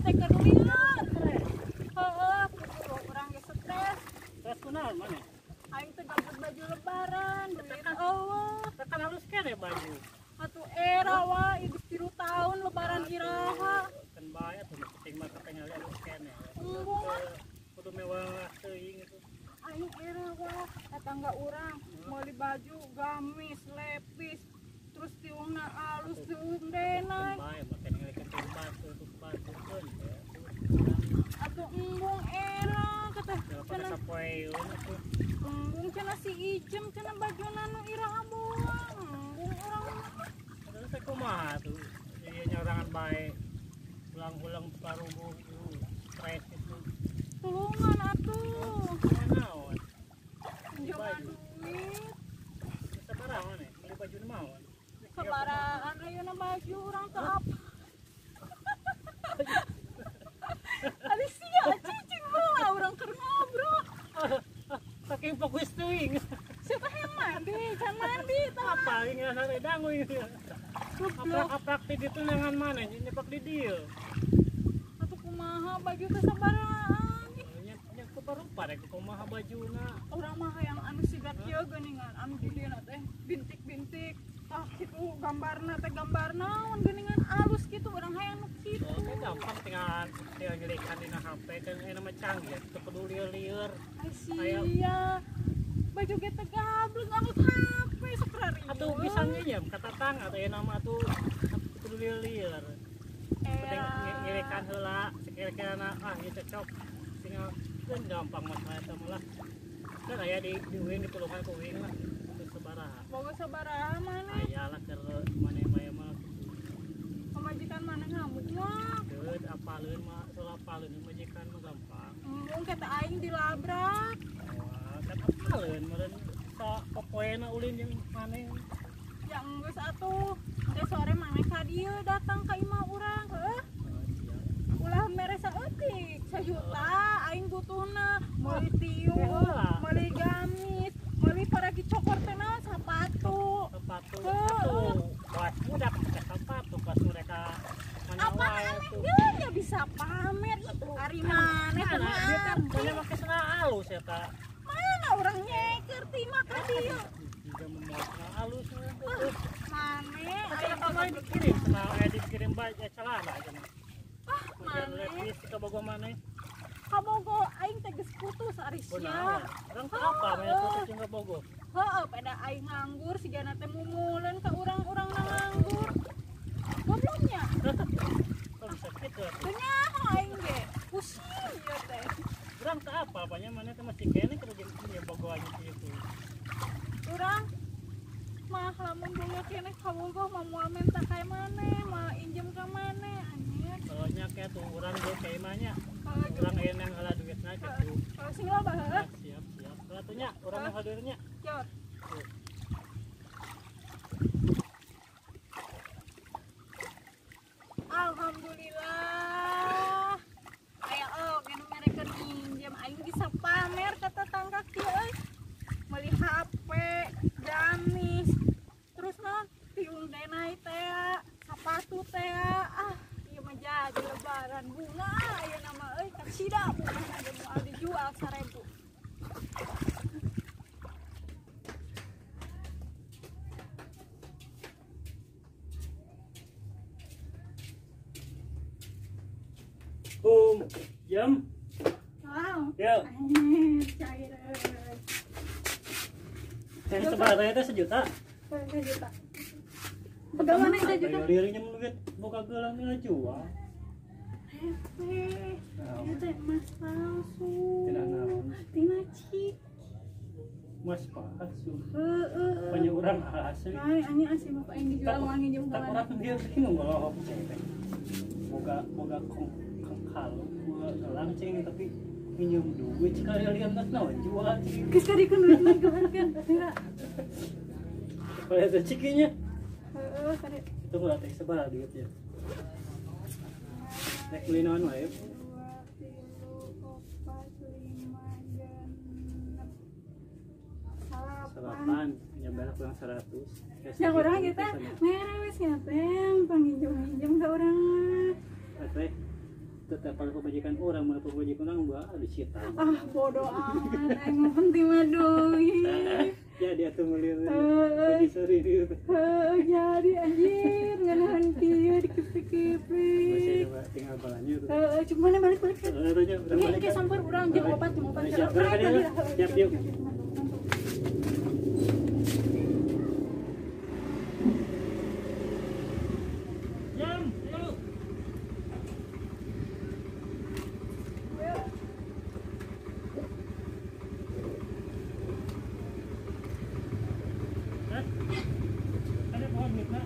teh keur lieur. Heeh, urang ge stres. Stres kunaon maneh? Aing teh gabut baju lebaran, duit eueuh. Tekan halus keneh baju. Atuh era wa geus 3 tahun lebaran iraha. Kan bae atuh nu penting mah kapengali halus keneh. Embung ah. Kudu mewah teuing itu. Aing era wa tetangga urang meuli baju gamis, lepis, terus tiungna alus, tiung denai. Bae mah kapengali ka batur-baturkeun ya. Atuh embung era kata cenah sapoeun atuh. Embung cenah si Ijem cenah bajuna nu iraha buang. Embung urang mah. Terus teh kumaha tuh? Ieu nyorangan bae. Ulang-ulang parubuh stres itu. Tulungan atuh. Naon? Pinjaman duit. Sabaraha maneh? Beli baju naon? Sabarahan ayeuna baju urang teu apa. Ari sia cicing heula urang keur ngobrol. Saking fokus teuing. Sia teh hayang mandi, can mandi tah. Apa ngerasa dangu ieu. Aprak-aprak ti ditu neangan maneh nyepak di dieu. Atuh kumaha baju teh sabarahaan? Nya kuparupa rek kumaha bajuna. Urang mah hayang anu siga kieu geuningan, anu di dieu teh bintik-bintik. Tah kitu gambarna teh gambar naon geuningan alus kitu urang hayang nu kitu. Oh, gampang tinggal nyelikan dina HP kan ayeuna mah canggih teu kudu lieur-lieur. Ai sia. Baju ge teh gablek nganggo HP sok rarieu. Atuh bisa nginjem ka tatangga atuh ayeuna mah atuh kudu lieur-lieur. Penting nyelikan heula sekira-kirana ah ieu cocok. Tinggal kan gampang masalah eta mah lah. Kan aya di uing ditulungan ku uing lah. Sabaraha. Boga sabaraha maneh? Aya lah keur maneh mah mah. Pamajikan maneh ngamuk mah. Deut apaleun mah soal apaleun majikan mah gampang. Embung kata aing dilabrak. Wah, kan apaleun meureun sok popoena ulin jeung maneh. Ya enggeus atuh. Engke sore maneh ka dieu datang ka imah urang heuh. Ulah mere saeutik, sajuta aing butuhna meuli tiung, meuli gamis, meuli paragi cokor teh naon sepatu. Sepatu. Atuh, kelas muda make sepatu, kelas mereka mana apa wae aneh tuh. Ya bisa pamer ari maneh teh Mana dia teh mana make sendal alus eta. Mana urang nyeker ti mah ka dieu. Juga memoal sendal alus tuh. Maneh aya kamari dikirim sendal aya dikirim baju celana aja mah. Ah, maneh. Lepis ka Bogo maneh. Ka Bogo aing teh geus putus ari sia. Urang teh apa maneh putus jeung ka Bogo? Heeh, pada aing nganggur sigana teh mumuleun ka urang-urang na nganggur. Gobloknya. Kok bisa kitu atuh? Teu nyaho aing ge. Pusing ieu teh. Urang teh apa banyak maneh teh masih keneh kudu jeung ieu Bogo aja kitu. Urang mah lamun boga keneh ka Bogo mah moal menta ka maneh, moal injem ka maneh anjir. Kalau nya kayak tuh urang ge ka imah nya. Urang aya nang heula duitna kitu. Kalau sing loba heuh. Siap, siap. Heula tuh nya, urang nang heula duitnya. Siap. Alhamdulillah. Aya oge nu merekeun minjem aing bisa pamer ka tetangga kieu euy. Meuli HP, gamis, terus naon tiung denai teh, sepatu teh. Ah, ieu mah jadi lebaran bunga ayeuna mah euy kasida bunga aja moal dijual 1000. Jam. Wow. Ya. Cair. Yang sebenarnya itu sejuta. Sejuta. Pegangan sejuta. Liurnya duit buka gelang nilai jual. Hehe. Itu teh emas palsu. Tina naon? Tina ciki. Emas palsu. Heeh. Banyak orang asli. Ai, ani asli bapak yang dijual wangi jeung Tak orang dia bingung kalau aku cewek. Boga kalau gua gelang cing tapi minjem duit sekali lihat tas naon jual cing. Geus kadikeun duit mah gelang tira. Kalau ada cikinya. Heeh, kade. Itu gua teh sabaraha duitnya. Rek beli naon wae. 2, 3, 4, 5, 6, 8. Nyampe kurang 100. Yang orang kita merah wes nyatem panginjem-injem ke orang. Teh. Tetap kalau pemajikan orang, mana pemajikan orang gua disita. Ah, bodoh amat. Aing mah penting mah duit. Ya dia tuh meuli baju seri itu. Heeh, jadi anjir ngeunaheun kieu dikipik-kipik. Masih tinggal balanya tuh. Heeh, cuma mana balik-balik. Heeh, tuh nya, urang Oke, balik. oke, samper urang jam 4, jam 4. Siap, berangkat ya. Siap, yuk. Jam, yuk. Hah? Ada pohon nih, Pak.